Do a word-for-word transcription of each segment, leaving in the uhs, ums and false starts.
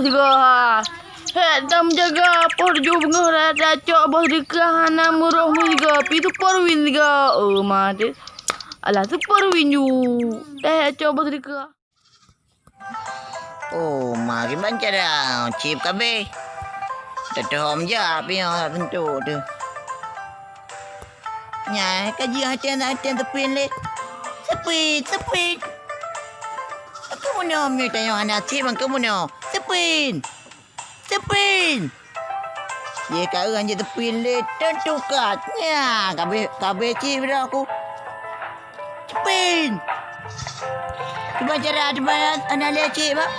Sigoe ha. Hek tam jaga poh tujoh beungoh raya tacok boh seudeukah hana meuroh meusigoe pi Super Win sigoe. Oh ma teuh. Alah Super Win ju. Eh cok boh seudeukah. Oh ma kiban cara cip kabeh. Teutohom jak piôh tentu tu. Nyan ka jeuet ateueh-ateueh teupin lé. Teupin, teupin. Keumeunyoe mita nyoe hana cit meukeumeunoe. Teupin. Teupin. Ye ka ureueng jeuet teupin lé teutukat. Nya, kabeh kabeh cit bidang aku. Teupin. Cuba cara teupin aneuk lé cit bak.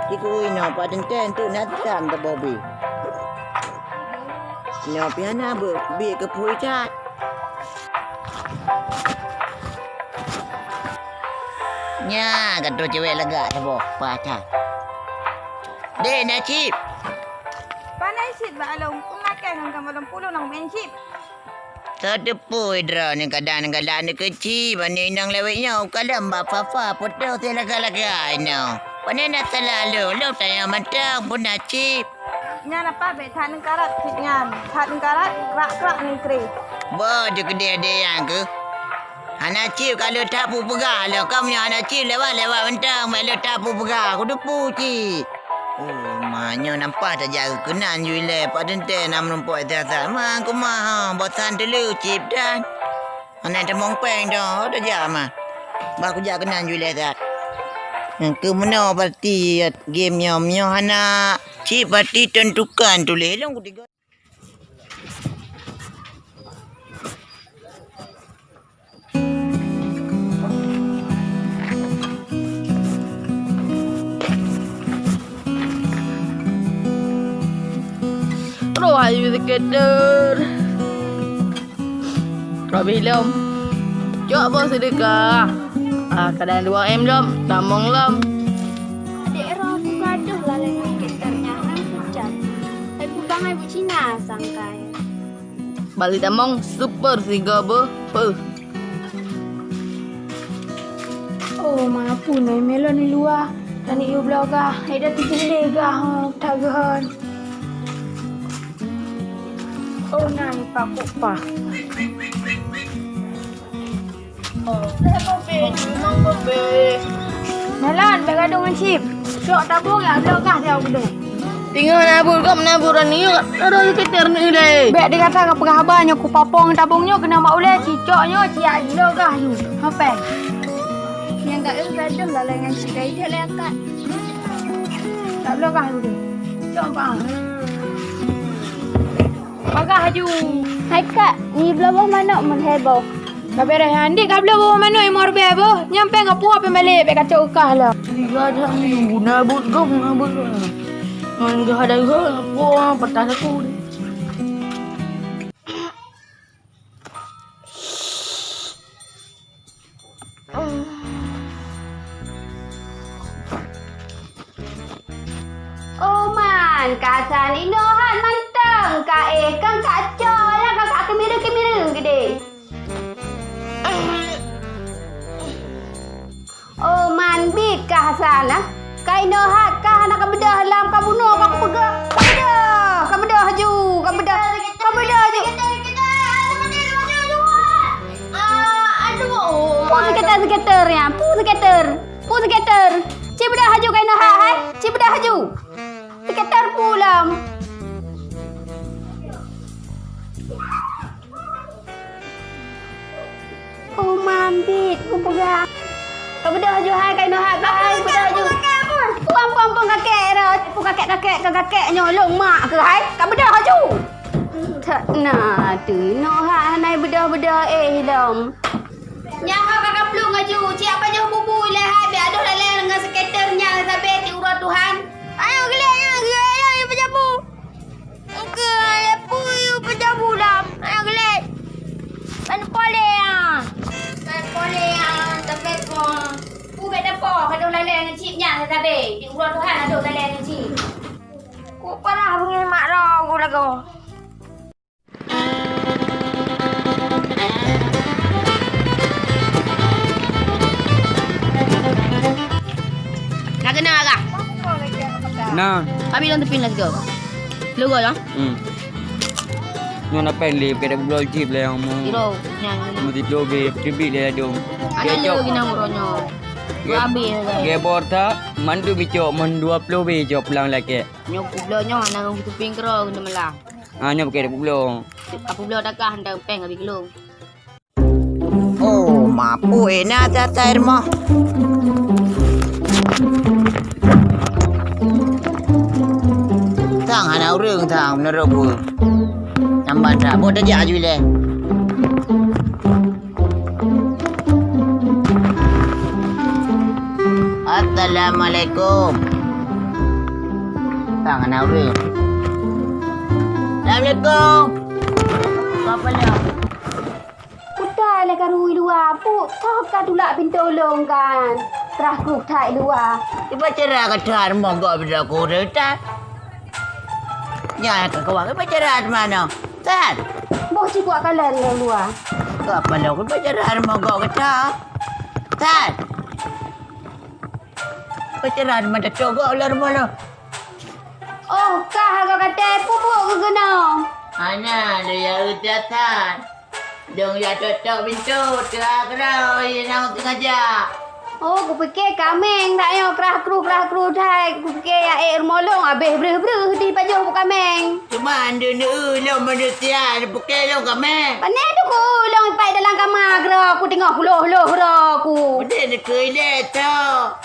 Siku inoe pat teuntèe tu na tam teuboh bi. Nyoe pih hana beuet, biet keu phui that. Nya, ka troh cewek lagak saboh, pakat. Dek, na cip. Pane cit bak along, peue lakèe ngon kamoe lom pulung nang main cip. Teuteupue droeneuh kadang galak neukeuci, pane inong lawét nyoe, kalon bak papa, putôh silagak-lagak inoe. Pane na salah lôn, lôn tanyong mantong, peue na cip. Nyan apa bèk that neungkarat cit nyan. That neungkarat, krak-krak neukri. Boh teukeudeh-deh nyan keuh. Hana cit ka lheueh that peue peugah lom. Kamoe nyoe hana cit lewat-lewat mantong, bèk lheueh that peue peugah. Kuteupue cit. Oh, ma nyoe nampak tajak keunan ju ilèe, pat teuntèe na meurumpok that-that. Ma kumaha, bosan teuleu cit dan. Hana tamong péng dah, dah jak mah. Bah kujak keunan ju ilèe that. Nyang keu meunoe parti game nyoe, meunyoe hana cit parti tentukan tuléh lôn kutiga. Roh ayu seketer. Habéh lom. Cok boh seudeukah. Ah, kadang dua M lom, tamong lom. Adék roh aku gadoh lalai ngon sketer nyan, nang hujan. Hai kubang hai bucina sangkai. Bali tamong super siga beuh. Peuh. Oh, ma pun ai melon di luwa. Tani yue bloe gah, ai da tijih lé gah, oh, tagah. Oh, na i pakuk pah. Oh, memang bebe. Melon, bèk gadoh ngon cip. Cok tabong ya, bloe gah dia udah. Tinggal nabur kok menabur ni yuk. Ada sekitar ni deh. Bèk dikata ka peugah haba nyoe ku papong tabong nyoe keunan bak ulèe cicok nyoe ciyak bloe gah yu. Apa? Nyang gak eu gadoh lalai ngan cik gai dia lé akak. Tak bloe gah yu deh. Cok bang. Bagah aju. Hai kak, ni bloe boh manok meuheboh. Ka beureh nyan, dik ka bloe boh manok imor bèe boh. Nyan pèng ka puah pèng balek, bèk kacok eukah lom. Tiga dah ni guna buet gob, guna buet gob. Ngon geuh ada geuh, puah patah saku. Oh man, kasan inoe hat mantong ka éh, kan ka col, kan ka keumireue-keumireue geude. Oh man, bit ka Hasan, ah. Ka inoe hat ka hana ka beudôh lam ka bunoe ka kupeugah. Ka beudôh, ka beudôh aju, ka beudôh, ka beudôh aju. Peue seuketer-seuketer nyan? Peue seuketer? Peue seuketer? Ci beudôh aju ka inoe hat, hai? Ci beudôh aju. Seuketer peue lom? Oh, mambit, kupeugah. Ka beudôh aju hai, ka inoe hai, ka hai, beudôh aju. Puang, puang, puang kakek dah. Puang kakek, kakek, ka kakek nyoe lôn mak keuh hai. Ka beudôh aju. That na teuh, inoe hai hana beudôh-beudôh éh lom. Nyan ho ka kaplueng aju, ci apa nyoe bubui lé hai, bèk adoh lalé ngon seuketer nyan sabe di uroe Tuhan. Ayo geuléh nyan, geuléh nyan, peujabu. Engke leupui peujabu lam, ayo geuléh. Ban polé nyan. Ban polé nyan, sabe po. Ku bèk dapo, adoh lalé ngon cit nyan sabe. Di uroe Tuhan adoh lalé ngon cit. Ku parah beungéh mak droe ku lagoe. Ka keunoe agak. Nah. Abi lôn teupin laju. Lôn gol, ya? Hmm. Nyoe na péng lé, keu dak bloe cit lé, mu. Iro, nyan, nyan. Mu tiga B, teubiet lé ladôm. Anak lé gina uroe nyoe. Ge-, Dua B lé. Ge bor that, mandum icok, mon dua ploh B icok pulang lakèe. Nyoe kubloe nyoe, anak lôn teupin keudroe, keuneuk meulah. Ah, nyoe pakai dak kubloe. Aku bloe dakah, hantar péng abi keu lôn. Oh, mapu ina tatai rumoh. Tang hana ureueng tang meunurot ku. Namban dak, bok tajak aju ilèe. Assalamualaikum. Tang hana ureueng. Assalamualaikum. Apa dah? Kuta lé karu i luwa, pu, toh ka tulak pintoe lôn kan. Trah kruh that i luwa. Iba cara ka that rumoh gok beda kureueng that. Nyan ka kawan, iba cara di mana? That. Boh cikuak kalon lôn luwa. Ka apa lôn, iba cara rumoh gok ka that. That. Iba cara di mana cok gok lôn rumoh lôn. Oh, ka ha gok katai, pu buet keu keunoe. Hana, lôn ya udah that. Dong ya tok-tok pintoe, teuka keudroe, nyang teungoh jak. Oh, kupike kaméng dak nyoe krah kruh, krah kruh that. Kupike ya ék rumoh lôn, abéh breuh-breuh di pajoh bu kaméng. Cuma andeuneu lôn manusia, pike lôn kaméng. Pane tu ku lôn ipai dalam kama keudroe, ku teungoh kuloh-loh keudroe ku. Udeh neukeu ilée tu.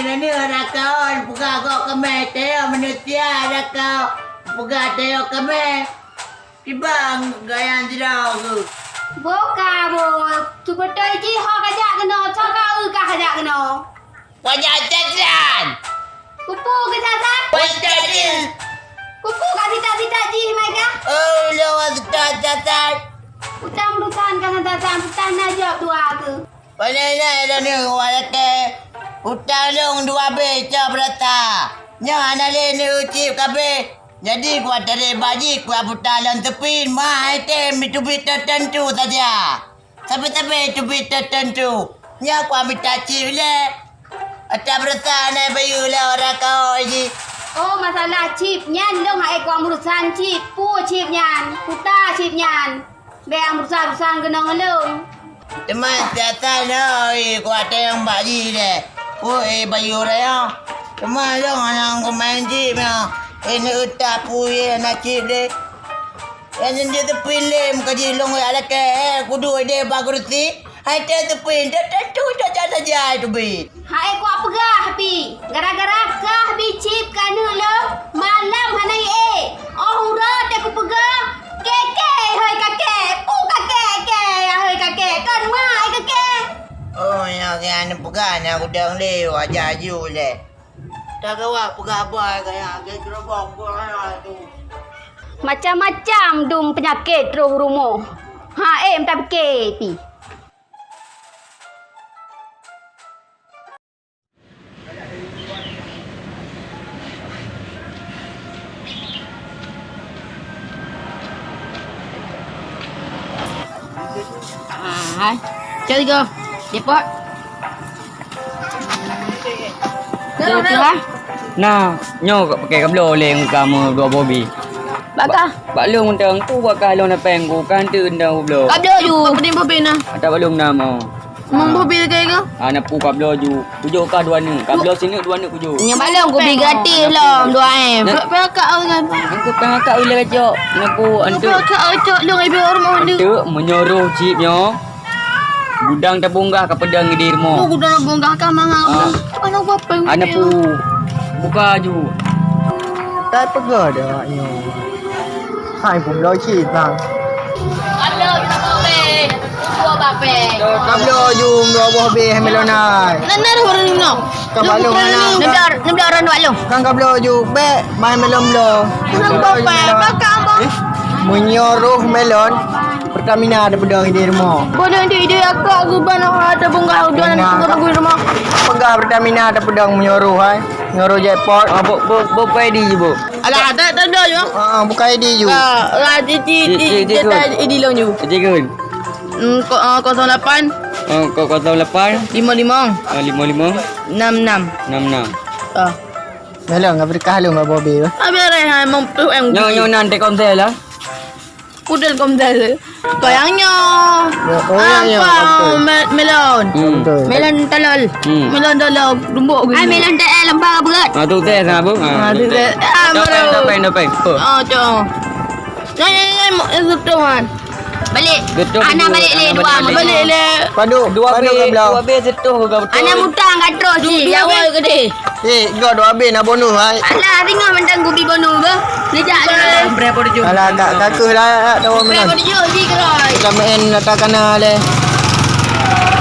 Neuneu rakaon peugah gok kaméng, teuh manusia rakaon peugah teuh kaméng. Kiban gayang sidroe geuh. Boh ka boh, seubeutôi jih ho kajak keunoe, soe ka eu ka kajak keunoe? Wajah cacan! Kupu keu cacan? Wajah jih! Kupu ka sita-sita jih, mai ka? Oh, lewat sita cacan! Utang urusan ka na cacan, utang na jawab dua keuh. Pane nyan lôn nyoe watèe utang lôn dua beh cok beurata. Nyoe hana lé neucit kabeh. Jadi kuat tarek bak jih kuat buta lôn teupin ma item teubiet teuteuntu saja. Sabe-sabe teubiet teuteuntu. Nyoe kuat mita cit lé. Ata beurata na bayeue lé ora kaôi jih. Oh, masalah chip nyan lôn hana kuat meurusan chip. Peue chip nyan? Kuta chip nyan. Bék meurusan-rusan keunong lôn. Teuma siasat lôn, kuat tayong bak jih lé. Peue bayeue raya. Teuma lôn hana kumain chip nyoe. Ini utak peue na chip lé. Nyang jeuet teupin lé, meukaji lôn jak lakèe, kuduek ideh bak keurusi. Hai teuh teupin, teuh teuntu caca saja ai teubiet. Hai kuat peugah pih, gara-gara kah bi chip keuneuk lôn, malam hana ék. Óh uroe teuh kupeugah, kèe-kèe hai kakèe, peue kakèe, kèe hai kakèe, kon mak ai kakèe. Oh, nyang keuneuk peugah na kudong lé, wajah ju lé. Tagawa peugah bai gaya, gaya gerobok gua tu. Macam-macam dum peunyakét troh rumoh. Ha, eh, meuta pike pih. Ah, hai. Cari go. Depot. Cari, cari, hai. Nah, nyoe ka pakai kabloe lé kamoe dua boh bi. Bak kah? Bak lôn mantong, ku bak kah lôn na péng ku, kan teuk ndang bloe. Kabloe ju. Apa ni boh bi na? Ata bak lôn na mo. Mong boh bi lagèe ke? Ah, na pu kabloe ju. Kujok kah dua neuk. Kabloe sineuk dua neuk kujok. Nyoe bak lôn kubi gratis lom, dua em. Nah. P K K kan? Angku P K K ulèe cok. Nak ku antuk. P K K cok lôn ibu rumah ni. Antuk meunyoe roh chip nyoe. Gudang tabunggah ka peudong di rumoh. Oh, gudang tabunggah ka mahal. Ah. Anak bapak. Anak pu. Buka ju. Tak peugah dah nyoe. Hai, peubloe cit, bang. Kabloe ju dua boh beh, dua boh beh, hai, melon hai. Nan, nan, ureueng nyoe. Ka balong, nan. Neubloe, neubloe ureueng dua lôn. Kan kabloe ju, beh, mai melon bloe. Ureueng boh beh, bakal boh. Eh, meunyoe roh melon, Pertamina ada peudong di rumoh. Boleh di, di aku, aku ban ada bunga udah nanti aku tunggu di rumah. Peugah Pertamina ada peudong meunyoe roh, hai. Meunyoe roh jackpot. Ah, bu, bu, bu, pai di je, bu. Alah, tak, tak ada, ya. Ah, bukan I D you. Ah, ah, di, di, di, di, di, di, di, di, long you. Di, di, di. Hmm, ko-, ah, kosong lapan. Oh, ko-, kosong lapan. Lima lima. Ah, lima lima. Enam enam. Enam enam. Ah. Melon ka berkah lu nggak bobi tu. Habis dah hai mong tu em. Nyoe nyoe nan Telkomsel lah. Pudel Telkomsel. Kau yang nyo. Oh, yang nyo. Apa? Melon. Hmm. Melon tolol. Hmm. Melon tolol. Dumbuk. Ai melon T L lempar berat. Ah tu teh apa? Ah tu teh. Ah, topeng, topeng, topeng. Oh, cok. Nah, nah, nah, nah, itu tuh, Man. Balik. Betul. Ana balik le dua. Balik le. Padu, dua padu B, dua B setuh ke betul. Ana mutang ka terus ni. Dua B gede. Eh, gak dua B na bonus hai. Alah, ringan mentang gubi bonus ke? Lejak le. Alah, kak kakeuh lah, tak tahu mana. Berapa tujuh si keroi. Kita main rata kana le.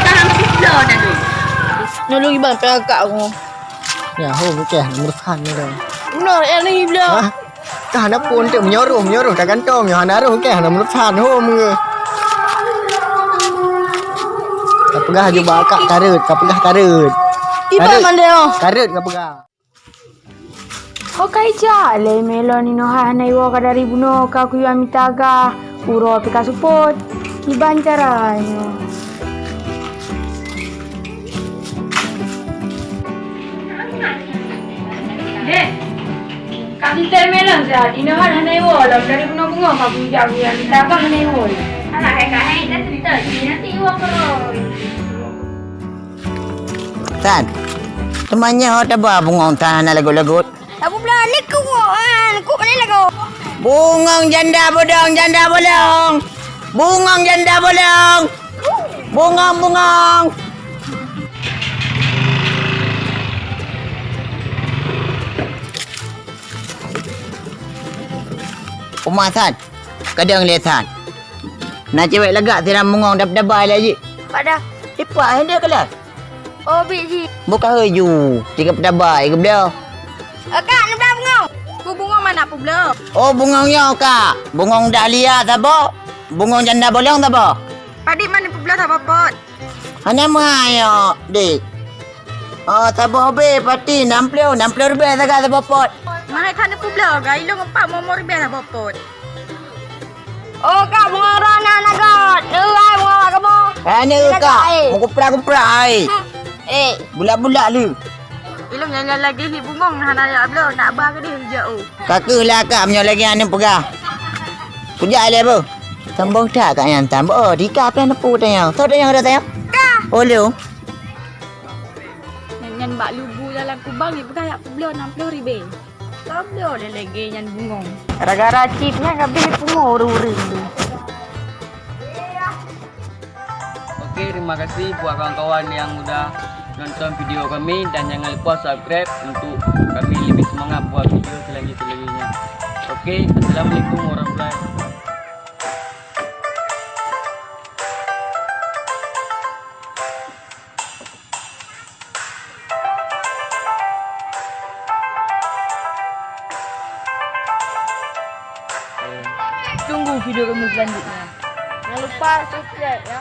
Tahan ke pula dah tu. Nulu ibang pekak aku. Ya, ho, bukan, merusak ni dah. Benar, ya ni bela. Hah? Kah hana pun tu menyuruh, menyuruh tak gantung, nyoe hana roh keh, hana meureusan hom ke. Ka peugah juba akak kareuet, ka peugah kareuet. Tiba kareuet. Mandai oh. Kareuet ka peugah. Oh kai jak lé melon inoe hana iwoe ka dari bunoe ka kuyue mita gah, uroe pih ka seupôt. Kiban cara nyoe. Dek, ka sisèe melon siat, inoe hana iwoe lom dari bunoe beungoh ka bujang-bujang, di tabang hana iwoe. Alah, hai kahai, dah seutôt, nanti iwoe keuroi. Tan, teuma nyoe ho taba bungong tan hana lagot-lagot. Tabu blah ni ku, ah, ku mana lagu? Bungong janda bodong, janda bolong. Bungong janda bolong. Bungong, bungong. Uma San, kadang le San. Na cewek lagak siram bungong dab-daba lagi. Pada. Ipak hendak kelas. Oh, bik ji. Buka haju, tiga peutabah, iku bela. Kak, neubela bungong. Ku bungong mana publoe? Oh, bungong nyoe, Kak. Bungong dahlia saboh, bungong janda bolong saboh. Padi mana publoe saboh pot? Hana meuhai nyoe, Dik. Oh, saboh be pati enam puluh, enam puluh ribèe sagai saboh pot. Mahai khan publoe, ga ilong empat momo ribèe saboh pot. Oh, Kak, bungong roh na nagot. Neurai bungong bak kamoe. Eh, ni, Kak. Meukuprah-kuprah, ai. Eh. Bulak-bulak lu. Ilong nyang lagi hi bungong hana ya bloe, nak ba ke dia jauh. Kakeuh lah, Kak, meunyoe lagi aneuk peugah. Kujak lé, Bu. Sambong that, Kak, nyang tam. Oh, dika apa yang nepu tanya? Tahu tanya ada tanya? Kak. Oh, lu. Nyan, nyan bak lubu jalan Kubang, ipeugah yak publoe enam puluh ribèe. Ka bloe lé lagèe nyan bungong. Gara-gara cit nyan ka abéh pungo ureueng-ureueng tu. Oke, terima kasih buat kawan-kawan yang udah nonton video kami dan jangan lupa subscribe untuk kami lebih semangat buat video selanjut-selanjutnya. Oke, assalamualaikum warahmatullahi wabarakatuh. Tunggu video kami selanjutnya. Jangan lupa subscribe ya.